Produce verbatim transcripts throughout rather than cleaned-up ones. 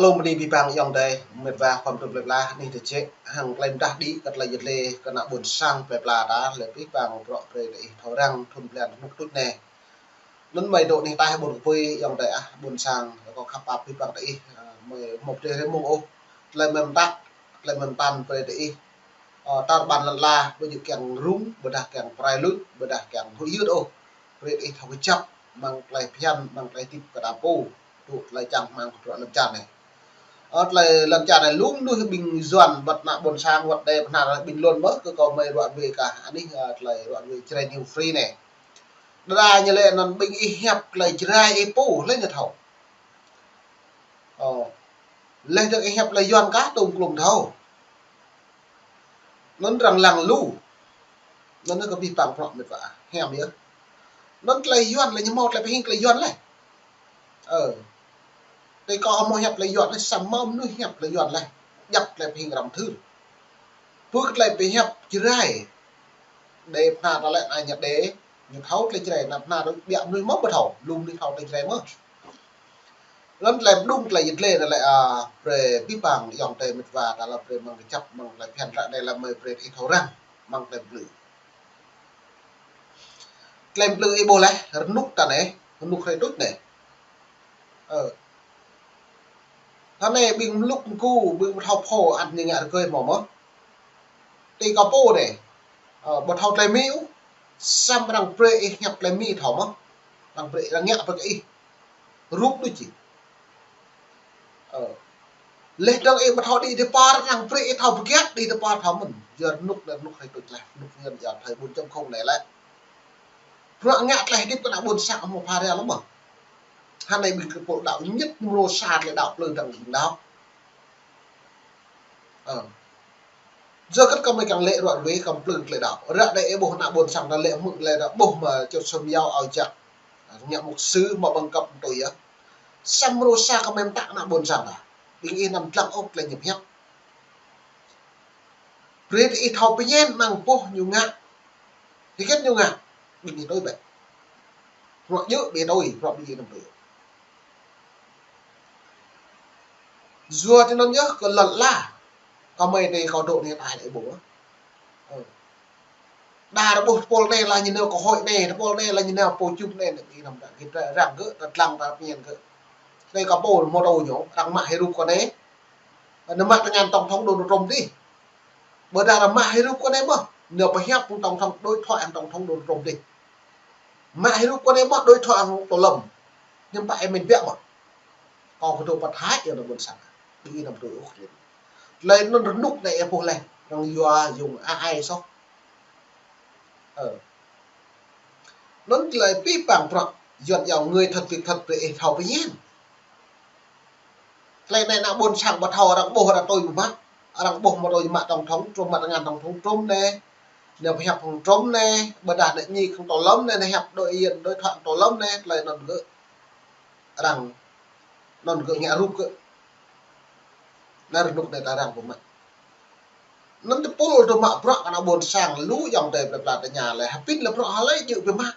Lŏm bơni abih bang ayŏng adơi, met wa khua mơtrun plơi pla, anih tơčĕk, hăng tơlơi pơdah đĭ kơ tơlơi yơh lĕ kơ ană ƀôn sang plơi pla ta, lĕ abih bang bruă brơi tơ ih thâo răng thun blan rơnŭk tuč anai. Anŭn mơi dŏ anih ataih ƀôn kơpui ayŏng adơi ah, ƀôn sang, kâo khăp pap abih bang tơ ih, ah, mơi mơ̆ brơi rơmung ôh, tơlơi mơmtăk, tơlơi mơmtăn brơi tơ ih. Ơ, tar ƀan lăn ala, ƀu djơ̆ kiăng rŭng, ƀôdah kiăng prai luč, ƀôdah kiăng huĭ hyưt ôh. Brơi tơ ih thâo kơjăp, mơ̆ng tơlơi phiăn, mơ̆ng tơlơi hơdip kơ ta pô, tŭ tơlơi čang rơmang kơ bruă lŏn čar anai. Ơ, tơlơi lŏn čar anai, lŏm mơnuih ƀing Yuan, wơ̆t ană ƀôn sang, wơ̆t đe pơhnar ƀing lŏn mơ̆, kơ kâo mơi ruă ruai kah, anih, ơ, tơlơi ruă ruai Jrai New Free anai. Đơđa ñu lĕ anŭn ƀing ih hiăp tơlơi Jrai ih pô, lĕ ñu thâo. Ơ, lĕ dơ̆ng ih hiăp tơlơi Yuan kah, tŭm klŭm thâo. Anŭn arăng lăng lu. Anŭn kơ abih bang bruă met wa. Hiam yơh. Anŭn tơlơi Yuan lĕ ñu hmâo tơlơi pơhing tơlơi Yuan lĕ. Ơ. Tơdah kâo hmâo hiăp tơlơi Yuan lĕ, samơ̆ mơnuih hiăp tơlơi Yuan lĕ. Djăp tơlơi pơhing răm thưr. Pơ tơlơi pơhiăp Jrai. Đe pơhnar ta lĕ anai ñu đe. Ñu thâo tơlơi Jrai, ană pơhnar ƀiă mơnuih mơ̆ ƀu thâo. Lŏm mơnuih thâo tơlơi Jrai mơ̆. Lŏm tơlơi pơđŭng tơlơi yơh lĕ anai lĕ, a, brơi abih bang ayŏng adơi met wa ta lŏm brơi mơ̆ng kơjăp mơ̆ng tơlơi phiăn ră anai lŏm mơi brơi tơ ih thâo răng mơ̆ng tơlơi plư. Tơlơi plư ih ƀuh lĕ, rơnŭk ta anai, rơnŭk hrơi tuč anai. Ơ. Tơ anai ƀing mlŭk mgu, ƀing ƀu thâo phô, ăt ñu ngă rơgơi hmâo mơ̆. Tơdah kâo pô anai, ơ, ƀu thâo tơlơi Mi ôh, samơ̆ arăng brơi ih hiăp tơlơi Mi thâo mơ̆. Arăng brơi, arăng ngă brơi kơ ih. Rup đôč či. Ơ. Lĕ dơ̆ng ih ƀu thâo đĭ tơpă, arăng brơi ih thâo pơgiăt đĭ tơpă thâo mơ̆n. Yua rơnŭk anai rơnŭk hrơi tuč lĕ, rơnŭk ngăn yua thời bốn chấm không anai lĕ. Bruă ngă tơlơi hơdip kơ ană ƀôn sang hmâo phara lăm mơ̆. Hơnai ƀing kơ pô đaŏ ñit mrô sa tơlơi đaŏ plư dơ̆ng ƀing đaŏ. Ơ. Yua kơ kâo mơi kiăng lĕ ruă ruai kâo plư tơlơi đaŏ. Ră anai ih ƀuh ană ƀôn sang ta lĕ hmư̆ tơlơi đaŏ ƀuh mă čut sum yao ao jak. Ngă mục sư mă bằng cấp tui yơh. Samơ̆ mrô sa kâo mơ̆n ta ană ƀôn sang ta. Ƀing ih anăm lăng ôh tơlơi ñu hiăp. Brơi tơ ih thâo pơñen mơ̆ng boh ñu ngă. Hơget ñu ngă. Ƀing ih tui bĕ. Bruă djơ̆ ƀing ih tui, bruă ƀing ih anăm tui. Yua tui anŭn yơh kơ lŏn ala. Kâo mơi tơ kâo dŏ anai ataih lĕ ƀuh. Ơ. Đa rơbôh tơpul anai lĕ ñu nao kơ hơi anai, tơpul anai lĕ ñu nao pô čŭp anai, anai ƀing ih anăm ta, git ta răng gơ̆, ta lăng ta pơñen gơ̆. Anai kâo pô mơ̆ tơ ñu, arăng mă hĭ rup kâo anai. Anai mă tơngan tổng thống Donald Trump dih. Ƀôdah arăng mă hĭ rup kâo anai mơ̆. Nao pơhiăp hăng tổng thống, đối thoại hăng tổng thống Donald Trump dih. Mă hĭ rup kâo anai mơ̆, đối thoại hăng tô lŏm. Hiư̆m pă ih mĭn biă mơ̆. Kâo kơdŏ pơthâo yơh ană ƀôn sang. Ƀing ih anăm tui ôh kơ lĕ. Tơlơi anŭn rơnŭk anai ih ƀuh lĕ. Arăng yua yŭng a ai soh. Ơ. Anŭn tơlơi abih bang bruă Yuan yua người thật việc thật brơi ih thâo pơñen. Tơlơi anai ană ƀôn sang ƀu thâo arăng ƀuh arăng tui ƀu mă. Arăng ƀuh mơ̆ tui mă tổng thống Trump, mă tơngan tổng thống Trump anai. Nao pơhiăp hăng Trump anai, ƀôdah anai ñu hăng tô lŏm anai, nao hiăp đối thoại hăng tô lŏm anai, tơlơi anŭn gơ̆. Arăng anŭn gơ̆ ngă rup gơ̆. Anai rơnŭk anai ta răng ƀu mă. Anŭn tơpul dŏ mă bruă kơ ană ƀôn sang lu ayŏng adơi plơi pla tơña lĕ, hơbĭn lĕ bruă hlơi djơ̆ ƀu mă.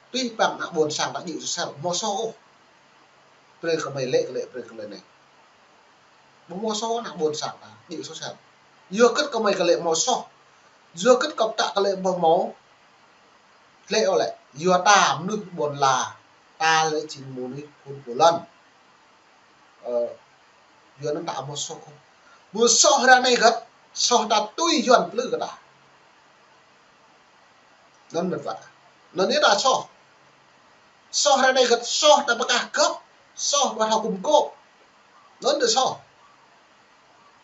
Abih bang ană ƀôn sang ta djơ̆ soh sel, hmâo soh ôh. Brơi kơ mơi lĕ, kơ lĕ, brơi kơ lĕ anai. Ƀu hmâo soh ană ƀôn sang ta djơ̆ soh sel. Yua kơ kơ mơi kơ lĕ hmâo soh. Yua kơ kâo ta kơ lĕ hmâo hmâo. Lĕ ôh lĕ, yua ta mơnuih ƀôn lan, ta lĕ jing mơnuih phun pô lăn. Ơ, yua anŭn ta hmâo soh. Hmâo soh ră anai gơ̆t, soh ta tui Yuan plư kơ ta. Anŭn met wa. Anŭn yơh ta soh. Soh ră anai gơ̆t, soh ta pơkah gơ̆p, soh ƀu thâo kŭm kô̆. Anŭn yơh soh.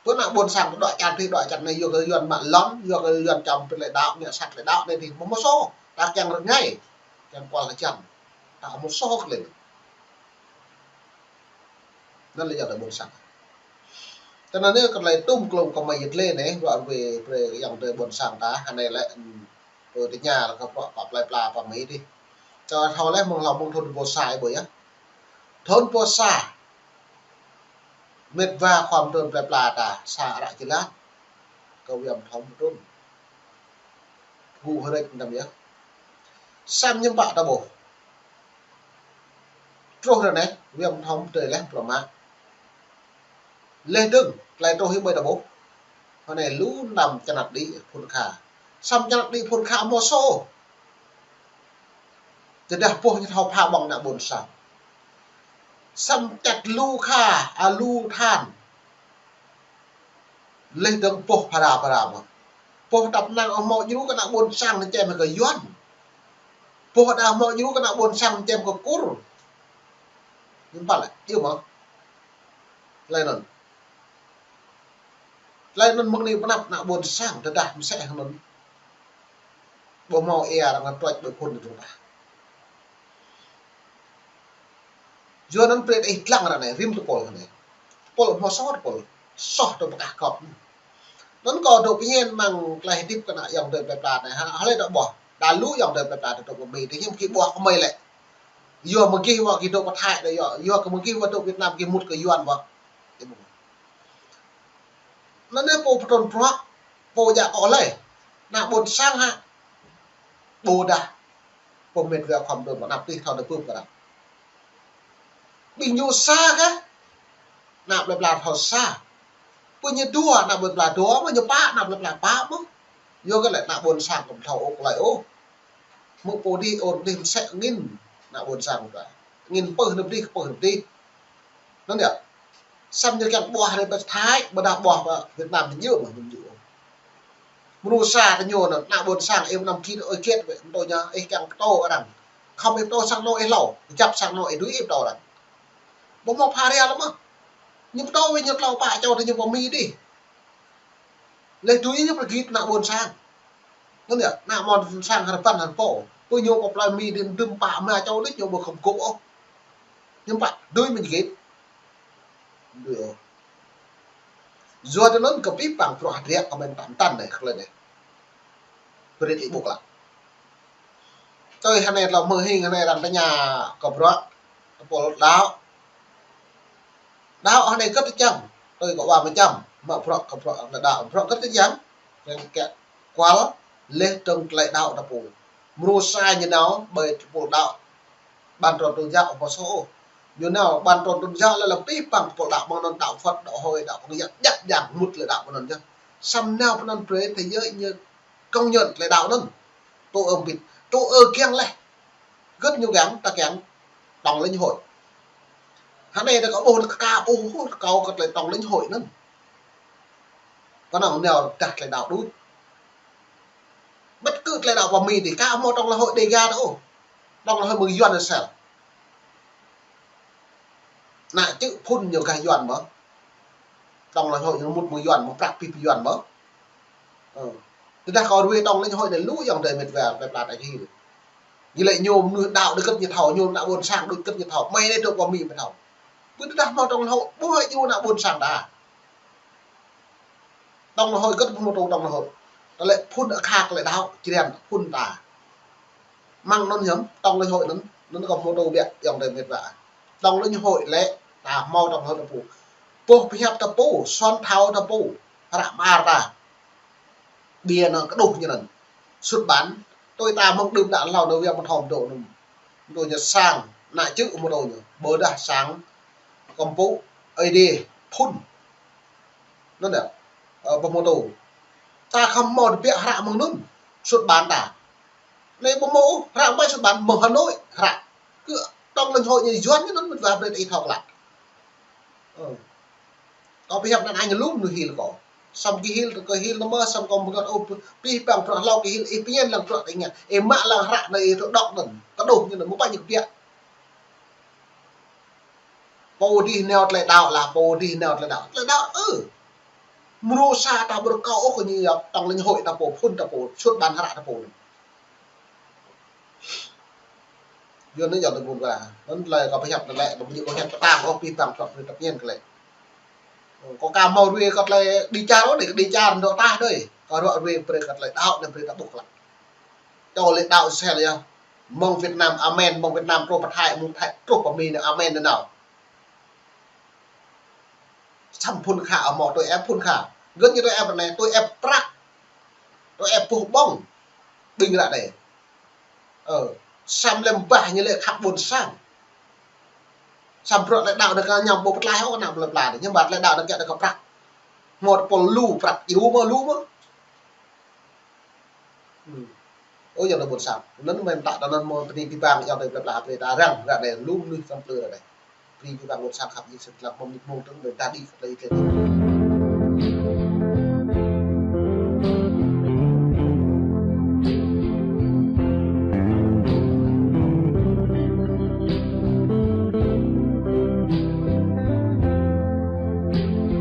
Pơ ană ƀôn sang đuaĭ čar tih đuaĭ čar anai yua kơ Yuan mă lŏn, yua kơ Yuan čăm pơlĕ đaŏ, ngă sat lĕ đaŏ anai tih hmâo soh. Ta kiăng rơngai, kiăng kual hơjăn. Ta hmâo soh kơ lĕ. Anŭn lĕ ayŏng adơi ƀôn sang. Tơ anai anai kơ tơlơi tŭm klŭm kơ mơi yơh lĕ anai, ruă ruai brơi ayŏng adơi ƀôn sang ta, hơnai lĕ, ưm, pơtơña lĕ kơ bruă pă plơi pla pă Mi dih. Kơ thâo lĕ mơ̆ng hlâo mơ̆ng thun pô sa ih ƀuh yơh. Thun pô sa. Met wa khua mơtrun plơi pla ta, sa ră jơlan. Kơ Wiam Thom mơtrun. Gu hơrĕč mơtam yơh. Samơ̆ hiư̆m pă ta ƀuh. Truh ră anai, Wiam Thom tơi leh pơrơma. Leh dơ̆ng, tơlơi truh hĭ ƀơi ta ƀuh. Hơnai lu năm čơnăt đĭ phun kha. Săm čơnăt đĭ phun kha hmâo sô. Tơdah boh ñu thâo pha ƀơ̆ng ană ƀôn sang. Săm čăt lu kha, a lu than. Leh dơ̆ng boh phara phara mơ̆n. Boh tăp năng hmâo djru kơ ană ƀôn sang ñu čem kơ Yuan. Boh đa hmâo djru kơ ană ƀôn sang ñu čem kơ Kur. Ñu pă lĕ, iâu mơ̆n. Tơlơi anŭn. Tơlơi anŭn mơ̆ng anai pơanăp ană ƀôn sang tơdah mơsĕ hăng anŭn. Ƀu hmâo ia arăng truč ƀơi phun dơ̆ng tah. Yua anŭn brơi ih lăng ră anai, rĭm tơpul anai. Tơpul hmâo soh tơpul. Soh tơpul pơkah kŏp. Anŭn kâo dŏ pơñen mơ̆ng tơlơi hơdip kơ ană ayŏng adơi plơi pla anai. Hă, hlơi dŏ ƀuh. Đa lu ayŏng adơi plơi pla dŏ pơ Mi, tơ hiư̆m gih ƀuh kơmơi lĕ. Yua mơ̆ng gih wă gih dŏ pơ Thái đôč yơh. Yua kơ mơ̆ng gih wă dŏ Việt Nam gih mŭt kơ Yuan wă. Anŭn anai pô pơtrŭn prăk, pô djă kơ lĕ. Ană ƀôn sang hă. Ƀôdah pô mĕt wa khŏm dŏ mơ̆ng anăp tih thâo dơ̆ pơm kơ anăp. Ƀing ñu sa kah. Ană plơi pla thâo sa. Pô ñu dua, ană plơi pla dua, mơ̆ ñu pă, ană plơi pla pă mơ̆n. Yua kơ lĕ ană ƀôn sang kơm thâo ôh tơlơi ôh. Mơ̆ pô dih ôr dih mơsĕ angĭn, ană ƀôn sang ta. Angĭn pơh nơ̆p dih, pơh nơ̆p dih. Anŭn yơh. Săm ñu kiăng ƀuh rơi pơ Thái, ƀôdah ƀuh pơ Việt Nam ñu mơ̆ ñu. Mơnuih sa tơ ñu anŭn, ană ƀôn sang ih mơnam kit ơi kit wĕ, mơtô ñu ih kiăng pơtô arăng. Khŏm ih pơtô sang anô̆ ih hlâo, ih čăp sang anô̆ ih dưi ih pơtô arăng. Ƀu hmâo pha ria lăm mơ̆. Ñu pơtô wĕ ñu tlâo pă čô tơ ñu pơ Mi dih. Leh tui ñu pơgit ană ƀôn sang. Anŭn yơh, ană ƀôn sang hơrơbăn hơrơpô. Pô ñu pơ plơi Mi đĭ dŭm pă ma čô đĭ ñu ƀu khŏm gôp ôh. Ñu pă dưi mơ̆n git. Dưi ôh. Yua tơ anŭn kơ pĭ păng bruă hơdră kơ mơ̆n tăm tăn anai, kơ lĕ anai. Brơi ih ƀuh lăng. Tui hơnai tlâo mơ̆ng hing hơnai arăng tơña kơ bruă tơpul đaŏ. Đaŏ hơnai gơ̆t tơčăm, tui kơ wa mơčăm, mă bruă kơ bruă tơlơi đaŏ, bruă gơ̆t tơčăm, rĕng kĕ kual, leh dơ̆ng tơlơi đaŏ ta pô. Mrô sa ñu nao, ƀơi tơpul đaŏ, ban tròn tôn giáo hmâo soh ôh. Ñu nao, ban tròn tôn giáo lĕ lăm pĭ păng tơpul đaŏ, mơ̆ng anŭn đaŏ Phật, đaŏ Hội, đaŏ Công giáo, djăp djang mŭt lĕ đaŏ pơ anŭn yơh. Săm nao pơ anŭn brơi thế giới ñu công nhận tơlơi đaŏ anŭn. Tô ơ ƀĭt, tô ơ kiăng leh. Gơ̆t ñu kiăng, ta kiăng, tổng lãnh hội. Hơnai ta kơ ƀuh, ta kơ ƀuh, kâo kơ tơlơi tổng lãnh hội anŭn. Kơ anŭn nao dah tơlơi đaŏ đôč. Bất cứ tơlơi đaŏ pơ Mi dih, kơ hmâo tổng lãnh hội Đêga ta ôh. Tổng lãnh hội mơ̆ng Yuan sel. Ană čư̆ phun ñu gah Yuan mơ̆. Tổng lãnh hội ñu mŭt mơ̆ng Yuan mơ̆, prăk pĭ pơ Yuan mơ̆. Ơ. Tơdah kâo ruai tổng lãnh hội anai lu ayŏng adơi mĕt wa plơi pla ta hil. Ñu lĕ ñu mơnuih đaŏ đa gơ̆t ñu thâo, ñu ană ƀôn sang đa gơ̆t ñu thâo. Mơi anai dŏ pơ Mi mơ̆ thâo. Ƀu tơdah hmâo tổng lãnh hội, ƀu hơ̆ ñu ană ƀôn sang ta. Tổng lãnh hội gơ̆t ƀu hmâo tô tổng lãnh hội. Tơlơi phun akha tơlơi đaŏ, črian phun ta. Mơ̆ng anŭn hiam, tổng lãnh hội anŭn, anŭn kơ hmâo tô biă, ayŏng adơi mĕt wa. Tổng lãnh hội lĕ, ta hmâo tổng lãnh hội ta pô. Boh pơhiăp ta pô, suan thâo ta pô. Hră mơar ta. Ƀiă anŭn kơđuh ñu anŭn. Xuất bản, tui ta mơ̆ng đưm đă hlâo anŭn wia mơ̆ thom dŏ anŭn. Dŏ ñu sang, ană čư̆ hmâo tô ñu. Ƀôdah sang, kơmpŭ, Ơi Adai, phun. Anŭn yơh, ơ, ƀu hmâo tô. Ta khŏm hmâo tơbiă hră mơ̆ng anŭn, xuất bản ta. Anai ƀu hmâo ôh, hră mơ̆ xuất bản mơ̆ng Hà Nội, hră. Kơ tổng lãnh hội ñu Yuan ñu anŭn mơ̆ wa brơi ih thâo klă. Ơ. Kâo pơhiăp anŭn añ lŭm ñu hil kâo. Săm gih hil, kơ hil anŭn mơ̆, săm kâo mơgăt ôh, pĭ păng bruă hlâo gih hil, ih pơñen lăng bruă tơña. Ih mă lăng hră anai ih tơdŏk anŭn. Kơđuh ñu anŭn, mơ̆ pă ñu kơ biă. Pô dih nao tơlơi đaŏ lah, pô dih nao tơlơi đaŏ. Tơlơi đaŏ, ơ. Mrô sa ta ƀu rơkâo ôh kơ ñu yap tổng lãnh hội ta pô, phun ta pô, xuất bản hră ta pô. Yua anŭn yơh tơpul wa. Anŭn tơlơi kâo pơhiăp tơlơi, kâo ƀu djơ̆ kâo hiăp pơtang ôh, pĭ păng prăk pơtăp ñen kơ lĕ. Kâo ka hmâo ruai kơ tơlơi đĭ čar ôh, đĭ čar dŏ tah đơi. Kâo ruă ruai brơi kơ tơlơi đaŏ anai brơi ta ƀuh klă. Čô lĕ đaŏ sel yơh. Mơ̆ng Việt Nam, amen, mơ̆ng Việt Nam truh pơ Thái, truh pơ Mi anai, amen anŭn nao. Săm phun kha, hmâo tui ĕp phun kha. Gơ̆n ñu tui ĕp anai, tui ĕp prăk. Tui ĕp boh ƀơ̆ng. Ƀing ră anai. Ơ, săm lem bah ñu lĕ khăp ƀôn sang. Samơ̆ bruă lĕ đaŏ ană kơ ñu ƀu pơtlaih ôh, ană plơi pla anai. Ñu ƀu lĕ đaŏ ană kiăng đaŏ kơ prăk. Hmâo tơpul lu prăk, iâu mơ̆ lu mơ̆. Hmm. Ơ, yua anŭn ƀôn sang. Anŭn mơ̆ ta anŭn mơ̆ bơni abih bang, yua anai plơi pla plơi ta răng, ră anai lu mơnuih tơm plơi ră anai. Bơni abih bang ƀôn sang khăp, yua sĭt lăng mơ̆ng mơnuih mơ̆ng tơ̆ng, ƀing ta đĭ kơ plơi Italia.